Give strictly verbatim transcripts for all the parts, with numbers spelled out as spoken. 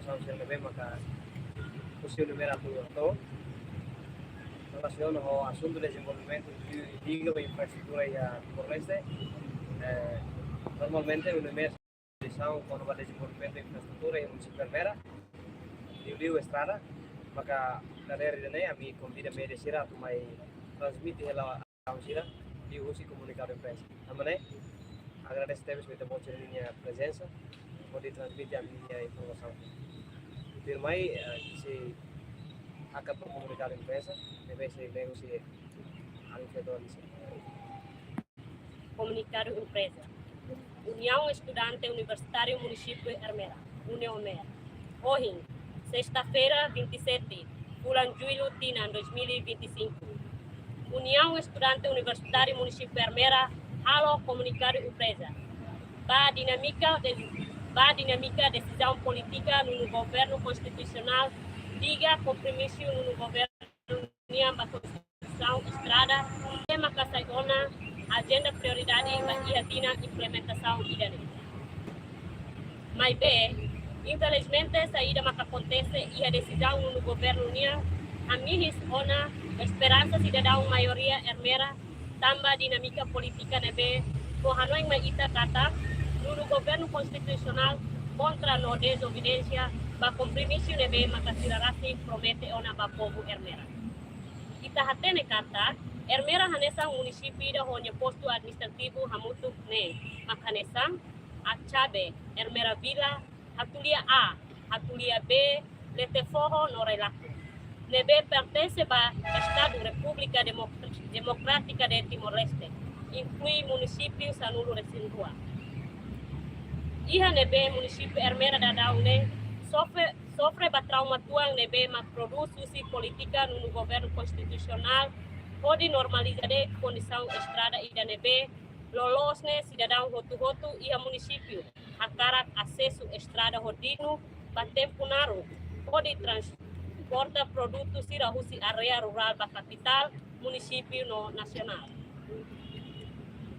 Sira ne'ebé maka husi UNIMER atu to'o relasiona ho asuntu dezenvolvimentu liga ba infraestrutura iha Timor-Leste. Eh, normalmente UNIMER sira kona-ba dezenvolvimentu infraestrutura iha munisípiu Ermera, liuliu estrada, maka dadeer ida-ne'e ami konvida média sira atu mai transmite hela sira liuhusi komunikadu imprensa. Tanba ne'e, agradese tebes ba ita-boot sira-nia prezensa, hodi transmite ami-nia informasaun. Tuirmai, eh, sei hakat ba komunikadu imprensa, ne'ebé sei liuhusi ami fedon sira. Komunikadu imprensa. Uniaun Estudante Universitáriu Munisípiu Ermera, UNEOMER. Ohin, sesta-feira, vinte e sete, fulan Jullu, tinan dois mil e vinte e cinco. Uniaun Estudante Universitáriu Munisípiu Ermera halo komunikadu imprensa ba dinámika de, ba dinámika desizaun polítika nonu governu konstitusionál liga kompromisu nonu governu nian ba konstrusaun estrada, ne'ebé maka sai ona ajenda prioridade ba iha tinan implementasaun ida-ne'e. Maibé, infelizmente, saida maka akontese iha desizaun nonu governu nian, hamihis ona esperansa sidadaun maioria Ermera, tanba dinámika polítika ne'ebé fó hanoin mai ita katak nonu governu konstitusionál kontra no dezobidiénsia ba kompromisu ne'ebé maka sira rasik promete ona ba povu Ermera. Ita hatene katak Ermera hanesan munisípiu ida ho nia postu administrativu hamutuk ne'e, maka hanesan Atxabe, Ermera Vila, Hatulia A, Hatulia B, Letefoho no Railaco, ne'ebé pertense ba Estadu Repúblika Demok-, Demokrátika de Timor-Leste, inklui munisípiu sanulu-resin-rua. Iha ne'ebé munisípiu Ermera daudaun ne'e sofre, sofre ba trauma tuan ne'ebé mak prodús husi polítika nonu governu konstitusionál hodi normaliza de'it kondisaun estrada ida ne'ebé loloos ne'e sidadaun hotu-hotu iha munisípiu hakarak asesu estrada ho dignu ba tempu naruk, hodi transporta produtu sira husi área rurál ba kapitál, munisípiu no nasionál.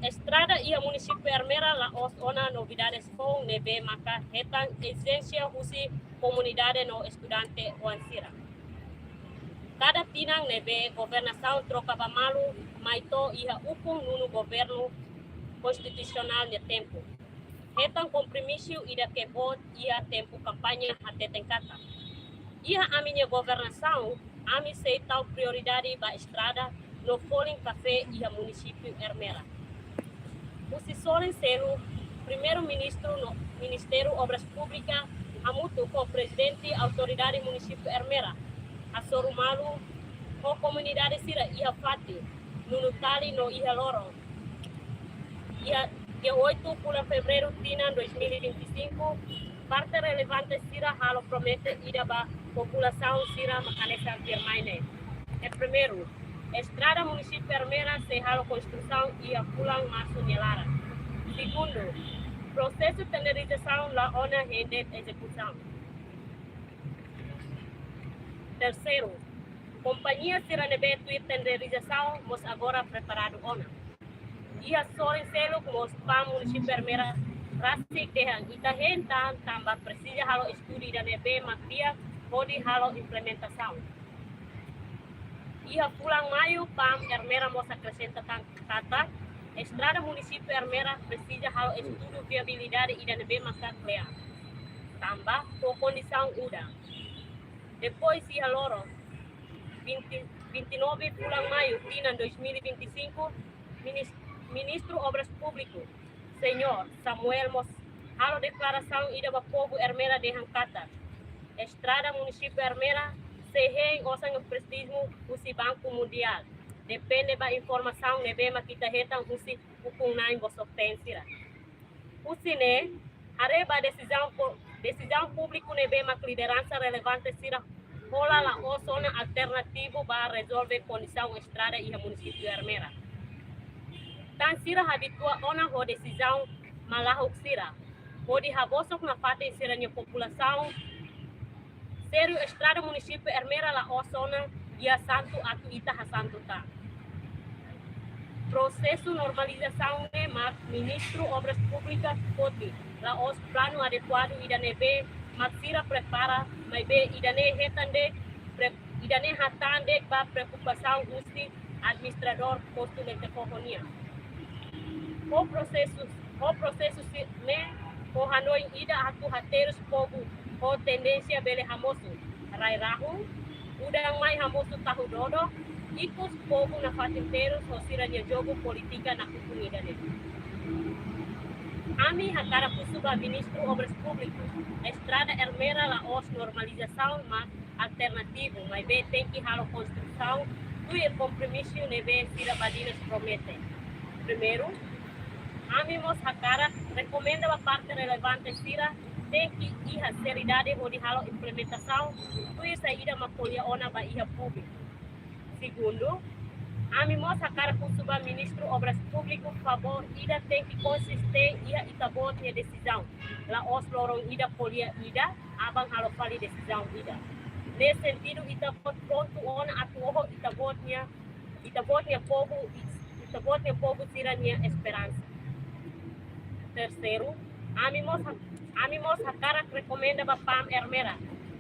Estrada iha munisípiu Ermera la'ós ona novidades foun ne'ebé maka hetan ezijénsia husi komunidade no estudante oan sira. Kada tinan ne'ebé governasaun troka ba malu mai to'o iha ukun nonu governu konstitusionál nia tempu, hetan kompromisu ida ke boot iha tempu kampaña hateten katak iha ami-nia governasaun, ami sei tau prioridade ba estrada no folin kafé iha munisípiu Ermera. Husi sorin seluk, Primeiru-Ministru no Ministériu Obras Públikas hamutuk ho Prezidente Autoridade Munisípiu Ermera hasoru malu ho komunidade sira iha fatin, nonu tali no iha loron. Iha dia oito fulan Fevereiru tinan dois mil e vinte e cinco, parte relevante sira halo promete ida ba populasaun sira maka hanesan tuirmai ne'e. E primeiru, estrada munisípiu Ermera sei halo konstrusaun iha fulan Marsu nia laran. Segundu, prosesu tenderizasaun la'o ona hein de'it ezekusaun. Terseiru, kompañia sira ne'ebé tuir tenderizasaun mós agora preparadu ona. Iha sorin seluk mós PAM munisípiu Ermera rasik dehan ita hein tan tanba presiza halo estudu ida ne'ebé mak di'ak hodi halo implementasaun. Iha fulan Maiu, PAM Ermera mós akresenta tan katak estrada munisípiu Ermera presiza halo estudu viabilidade ida ne'ebé maka kle'an, tanba ho kondisaun udan. Depois iha loron, vinte, vinte e nove fulan Maiu tinan dois mil e vinte e cinco, Minis-, Ministru Obras Públikas, Señór Samuel mós halo deklarasaun ida ba povu Ermera dehan katak estrada munisípiu Ermera sei hein osan empréstimu husi Banku Mundiál, depende ba informasaun ne'ebé mak ita hetan husi ukun-na'in bosok-teen sira. Husi ne'e, haree ba desizaun pú-, desizaun públiku ne'ebé mak lideransa relevante sira hola la'ós ona alternativu ba rezolve kondisaun estrada iha munisípiu Ermera. Tan sira habitua ona ho desizaun malahuk sira, hodi habosok nafatin sira-nia populasaun. Sériu, estrada munisípiu Ermera la'ós ona gia santu atu ita hasantu tan. Prosesu normalizasaun ne'e mak Ministru Obras Públikas foti la'ós planu adekuadu ida ne'ebé mak sira prepara, maibé ida-ne'e hetan de'it, pre-, ida-ne'e hatán de'it ba preokupasaun husi administradór postu Letefoho nian. Ho prosesu, ho prosesu sira-ne'e, ho hanoin ida atu haterus povu ho tendénsia bele hamosu rai-rahun, udan mai hamosu tahu dodok, ikus povu nafatin terus ho sira-nia jogu polítika nakukun ida-ne'e. Ami hakarak husu ba Ministru Obras Públikas, estrada Ermera la'ós normalizasaun mak alternativu, maibé tenke halo konstrusaun tuir kompromisu ne'ebé sira badinas promete. Primeiru, ami mós hakarak rekomenda ba parte relevante sira tenke iha seriedade hodi halo implementasaun tuir saida mak ko'alia ona ba iha públiku. Segundu, ami mós hakarak husu ba Ministru Obras Públikas favór ida tenke konsistente iha ita-boot nia desizaun. La'ós loron ida ko'alia ida, aban halo fali desizaun ida. Ne'e sentidu ita-boot prontu ona atu oho ita-boot nia, ita-boot nia povu, ita-boot nia povu sira-nia esperansa. Terseiru, ami mós ha-, ami mós hakarak rekomenda ba PAM Ermera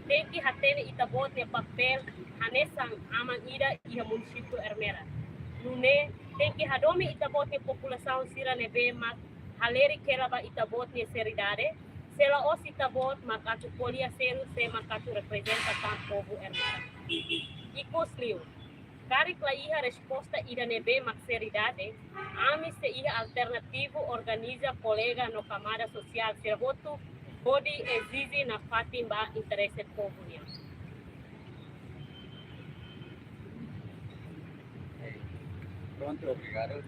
tenke hatene ita-boot nia papél hanesan aman ida iha munisípiu Ermera. Nune'e, tenke hadomi ita-boot nia populasaun sira ne'ebé mak halerik hela ba ita-boot nia seriedade, se la'ós ita-boot mak atu ko'alia seluk, se mak atu reprezenta tan povu Ermera. Ikus liu, karik la iha resposta ida ne'ebé mak seriedade, ami sei iha alternativu organiza kolega no kamada sosiál sira hotu hodi ezije nafatin ba interese povu nian. Prontu, obrigadu.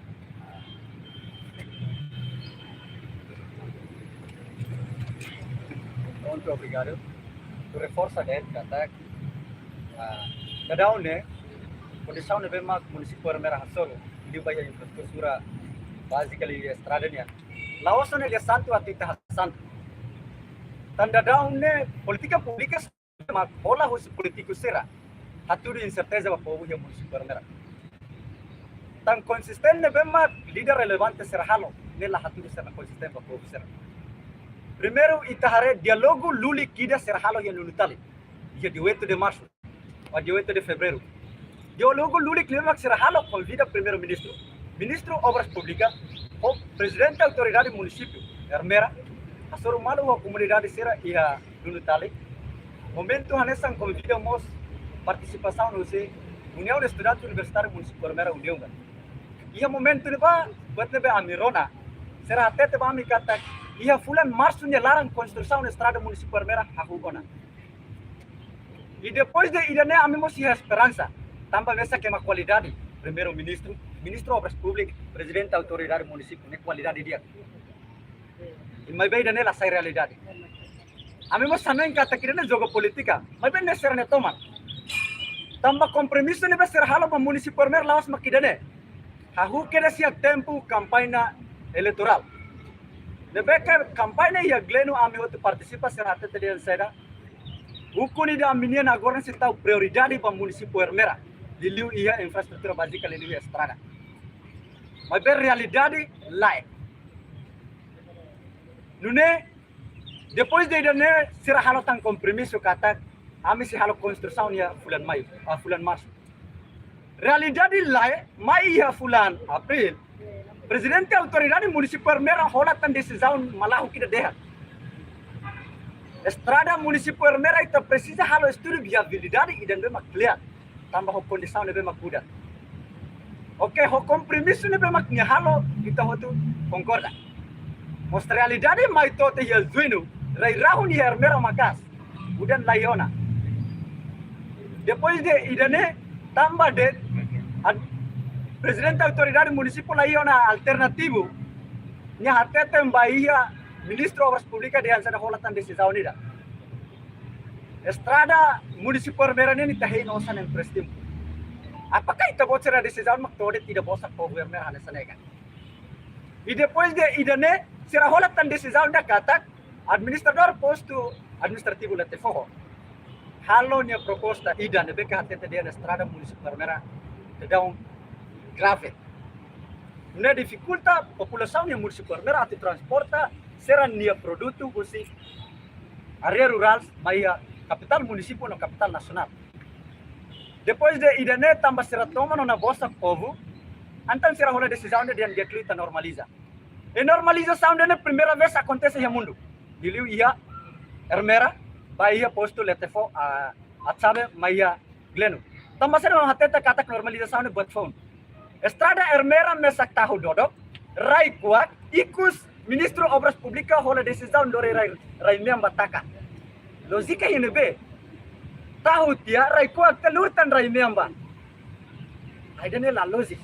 Prontu, obrigadu. Atu reforsa de'it katak, ah, daudaun ne'e, kondisaun ne'ebé mak munisípiu Ermera hasoru, liu ba iha infraestrutura bázika liu iha estrada nian. La'ós ona lia santu atu ita hasantu. Tan daudaun ne'e, polítika públika mak hola husi polítiku sira hatudu inserteza ba povu iha munisípiu Ermera. Tan konsistente ne'ebé mak líder relevante sira halo, ne'e la hatudu sira konsistente ba povu sira. Primeiru, ita haree diálogu lulik ida sira halo iha Nunutali, iha dia oito de março, ou dia oito de fevereiro. Diálogu lulik ne'ebé mak sira halo konvida Primeiru-Ministru, Ministru Obras Públikas, ho Prezidente Autoridade Munisípiu Ermera, hasoru malu ho komunidade sira iha Nunutali. Momentu hanesan konvida mós partisipasaun husi União de Estudantes Universitários Munisípiu Ermera, UNEUMER. Iha momentu ne'ebá, buat ne'ebé ami rona, sira hatete ba ami katak iha fulan Marsu nia laran konstrusaun estrada Munisípiu Ermera hahú ona. I depois de ida-ne'e ami mós iha esperansa, tanba mesak ema kualidade, Primeiru-Ministru, Ministru Obras Públikas, Prezidente Autoridade Munisípiu, ne'e kualidade di'ak. I maibé ida-ne'e la sai realidade. Ami mós hanoin katak ida-ne'e jogu polítika, maibé ne'e sira-nia toman. Tanba kompromisu ne'ebé sira halo ba Munisípiu Ermera la'ós mak ida-ne'e. Hahú kedas iha tempu kampaña eleitorál. Ne'ebé ke kampaña iha Gleno ami hotu partisipa, sira hatete dehan saida. Ukun ida ami-nian agora sei tau prioridade ba Munisípiu Ermera, liuliu iha infraestrutura bázika, liuliu iha estrada. Maibé realidade lae. Nune'e, depois de ida-ne'e, sira halo tan kompromisu katak ami sei halo konstrusaun iha fulan Maiu, ah, fulan Marsu. Realidade lae, mai iha fulan Abríl, Prezidente Autoridade Munisípiu Ermera hola tan desizaun malahuk ida dehan. Estrada Munisípiu Ermera ita presiza halo estudu viabilidade ida ne'ebé mak kle'an, tanba ho kondisaun ne'ebé mak muda. Oke, ho kompromisu ne'ebé mak nia halo, ita hotu konkorda. Mas realidade mai to'o iha Juñu, rai-rahun iha Ermera maka'as, udan la iha ona. Depois de ida-ne'e, tanba de'it, ad-, Prezidente Autoridade Munisípiu la iha ona alternativu, nia hateten ba iha Ministru Obras Públikas dehan sira hola tan desizaun ida. Estrada Munisípiu Ermera ne'e ita hein osan empréstimu. Apakah ita-boot sira-nia desizaun mak to'o de'it ida bosak povu Ermera hanesan ne'e ka? I depois de ida-ne'e, sira hola tan desizaun ida katak administradór postu administrativu Letefoho halo nia proposta ida ne'ebé ke hatete dehan estrada Munisípiu Ermera daudaun grave. Ne'e difikulta populasaun iha Munisípiu Ermera atu transporta sira-nia produtu husi área rurál mai iha kapitál munisípiu no kapitál nasionál. Depois de ida-ne'e tanba sira toman ona bosak povu, entaun sira hola desizaun ida dehan di'ak liu ita normaliza. I normalizasaun ida-ne'e primeira vez akontese iha mundu. Liuliu iha Ermera, ba iha postu Letefó, a, Atsabe, mai iha Gleno. Tanba sira hatete katak normalizasaun ne'e buat foun. Estrada Ermera mesak tahu dodok, rai kuak, ikus Ministru Obras Públikas hola desizaun lori rai, rai mean ba taka. Lójika iha ne'ebé? Tahu tiha, rai kuak tiha, lori tan rai mean ba. Ai, ida-ne'e la lójika.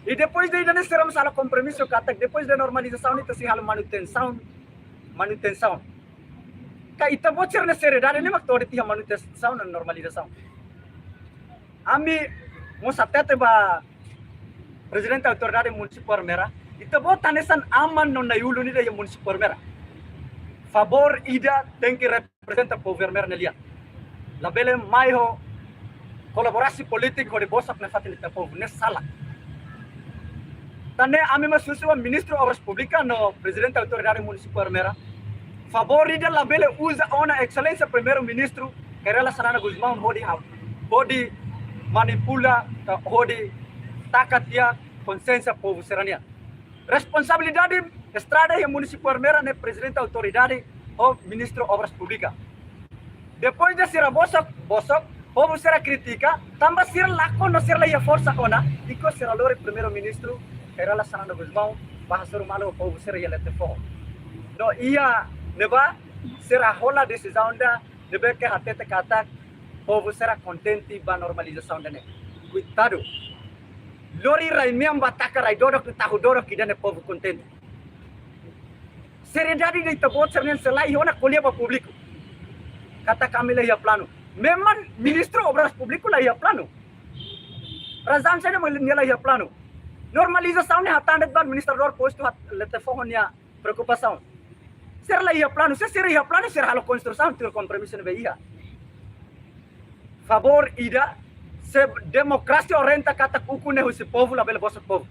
I depois de ida-ne'e sira mós halo kompromisu katak depois de normalizasaun ita sei halo manutensaun, manutensaun. Ka ita-boot sira-nia seriedade ne'e mak to'o de'it iha manutensaun no normalizasaun. Ami mós hatete ba Prezidente Autoridade Munisípiu Ermera, ita-boot hanesan aman no na'i-ulun ida iha Munisípiu Ermera. Favór ida tenke reprezenta povu Ermera nia lian. Labele mai ho kolaborasaun polítika hodi bosak nafatin ita povu, ne'e sala. Tan ne'e ami mós husu ba Ministru Obras Públikas no Prezidente Autoridade Munisípiu Ermera, favór ida labele uza ona Exelénsia Primeiru-Ministru Kay Rala Xanana Gusmão hodi hau, hodi manipula, ka hodi taka tiha konxiénsia povu sira-nian. Responsabilidade estrada iha Munisípiu Ermera ne'e Prezidente Autoridade ho Ministru Obras Públikas. Depois de sira bosak, bosak, povu sira kritika, tanba sira lakon no sira la iha forsa ona, ikus sira lori Primeiru-Ministru Kay Rala Xanana Gusmão ba hasoru malu povu sira iha Letefó. No iha ne'ebá sira hola desizaun ida ne'ebé ke hatete katak povu sira kontente ba normalizasaun ida-ne'e. Koitadu. Lori rai mean ba taka, rai dodok, tahu dodok, ida-ne'e povu kontente. Seriedade ida ita-boot sira-nian sei laiha ona ko'alia ba públiku katak ami la iha planu. Memang Ministru Obras Públikas la iha planu. Razaun saida mak nia la iha planu? Normalizasaun ne'e hatán de'it ba administradór postu Letefó nia preokupasaun. Sira la iha planu, se sira iha planu, sira halo konstrusaun, tuir kompromisu ne'ebé iha. Favór ida, se demokrasia orienta katak ukun ne'e husi povu, labele bosak povu.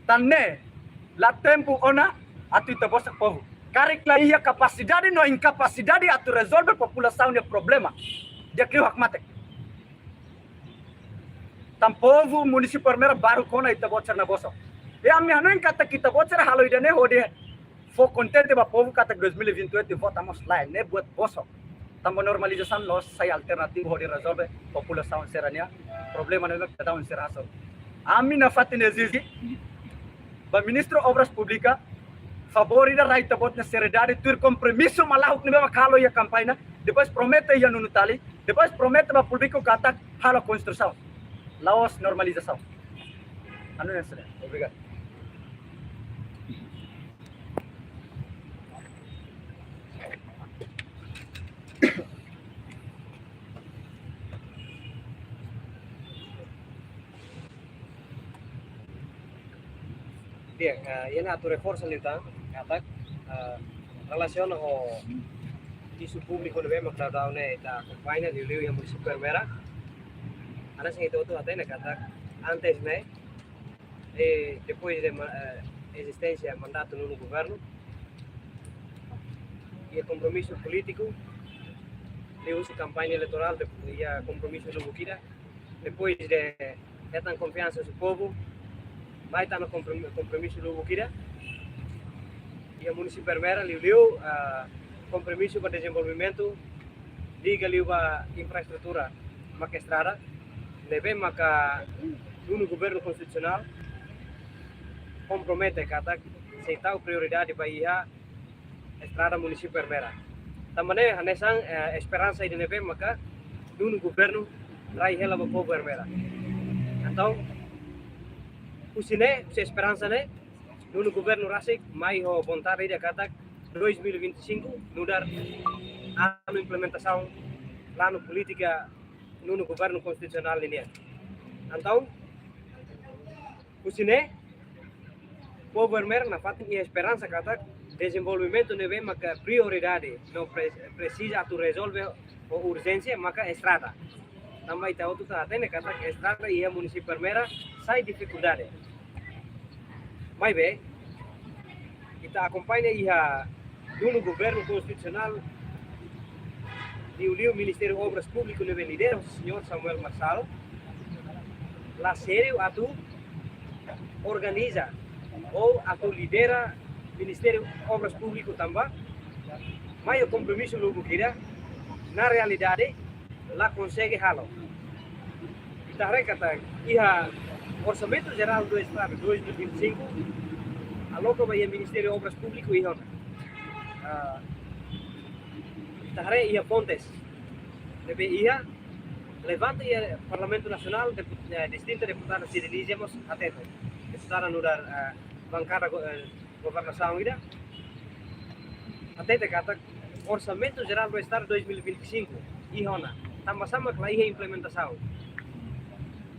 Tan ne'e, la tempu ona atu ita bosak povu. Karik la iha kapasidade no inkapasidade atu rezolve populasaun nia problema, di'ak liu hakmatek. Tan povu Munisípiu Ermera baruk ona ita-boot sira-nia boso. I ami hanoin katak ita-boot sira halo ida-ne'e hodi fó kontente ba povu katak dois mil e vinte e oito vota mós lae, ne'e buat boso. Tanba normalizasaun la'ós sai alternativu hodi rezolve populasaun sira-nia problema ne'ebé ke daudaun sira hasoru. Ami nafatin ezije ba Ministru Obras Públikas, favór ida rai ita-boot nia seriedade, tuir kompromisu malahuk ne'ebé mak halo iha kampaña, depois promete iha Nunutali, depois promete ba públiku katak halo konstrusaun, la'ós normalizasaun. Anu yang sudah. Obrigadu. Di'ak, eh, iha ne'e atu reforsa liután katak, eh, relasiona ho isu públiku ne'ebé mak daudaun ne'e ita akompaña liuliu iha Munisípiu Ermera. Hanesan ita hotu hatene katak antes ne'e, eh, depois de ma-, eh, ezisténsia mandatu nonu governu, iha kompromisu polítiku, liuhusi kampaña eleitorál, de-, iha kompromisu lubuk ida, depois de hetan konfiansa husi povu, mai tan ho komprom-, kompromisu lubuk ida iha Munisípiu Ermera, liuliu, ah, kompromisu ba dezenvolvimentu, liga liu ba infraestrutura, maka estrada, ne'ebé maka nonu governu konstitusionál kompromete katak sei tau prioridade ba iha estrada Munisípiu Ermera. Tanba ne'e hanesan, eh, esperansa ida ne'ebé maka nonu governu rai hela ba povu Ermera. Entaun, husi ne'e, husi esperansa ne'e, nonu governu rasik mai ho vontade ida katak dois mil e vinte e cinco nu'udar anu implementasaun planu polítika nonu governu konstitusionál ninian. Entaun, husi ne'e, povu Ermera nafatin iha esperansa katak dezenvolvimentu ne'ebé maka prioridade no pre-, presiza atu rezolve ho urjénsia maka estrada. Tanba ita hotu hatene katak estrada iha Munisípiu Ermera sai difikuldade. Maibé, ita akompaña iha Dunu Governu Konstitusionál, liuliu Ministériu Obras Públiku ne'ebé lidera señór Samuel Marçal, la sériu atu organiza ou atu lidera Ministériu Obras Públiku tanba maior kompromisu lubuk ida, na realidade, la konsege halo. Ita haree katak iha Orsamentu Jerál do Estadu dois mil e vinte e cinco, aloka ba iha Ministériu Obras Públiku iha ona. Ah, ita haree iha fontes ne'ebé iha, levanta iha Parlamentu Nasionál, depu-, eh, distinta deputada Cidalia mós hatete. Deputada nu'udar, eh, bankada go-, eh, governasaun ida, hatete katak Orsamentu Jerál do Estadu dois mil e vinte e cinco iha ona, tanba sá mak la iha implementasaun.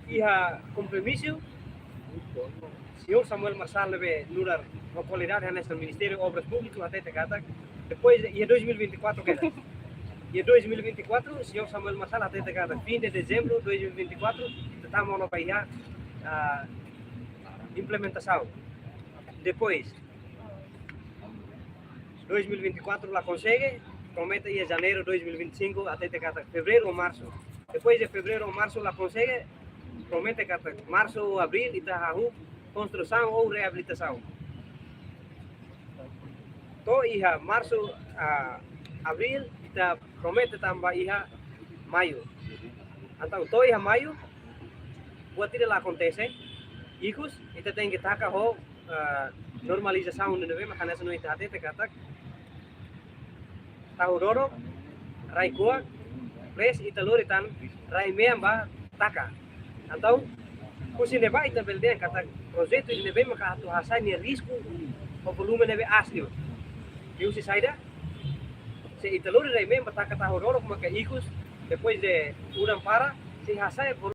Iha kompromisu, señór Samuel Marçal ne'ebé nu'udar ho kualidade hanesan Ministériu Obras Públiku hatete katak, depois de, iha dois mil e vinte e quatro kedas. Iha dois mil e vinte e quatro, señór Samuel Marçal hatete katak fim de dezembro dois mil e vinte e quatro, ita tama ona ba iha, ah, implementasaun. Depois, dois mil e vinte e quatro la konsege, promete iha janeiru dois mil e vinte e cinco, hatete katak fevereiru ou marsu. Depois de fevereiru ou marsu la konsege, promete katak marsu ou abríl ita hahú konstrusaun ou reabilitasaun. To'o iha marsu, ah, abríl, ita promete tama ba iha maiu. Entaun, to'o iha maiu, buat ida la akontese. Ikus, ita tenke taka ho, ah, normalizasaun ne'ebé mak hanesan ohin ita hatete katak tahu dodok, rai-kuak, plus ita lori tan rai-mean ba taka. Entaun, husi ne'ebá ita bele dehan katak projetu ne'ebé maka atu hasai nia risku ho volume ne'ebé aas liu. Liuhusi saida, se ita lori rai-mean ba taka tahu dodok maka ikus, depois de udan para, sei hasai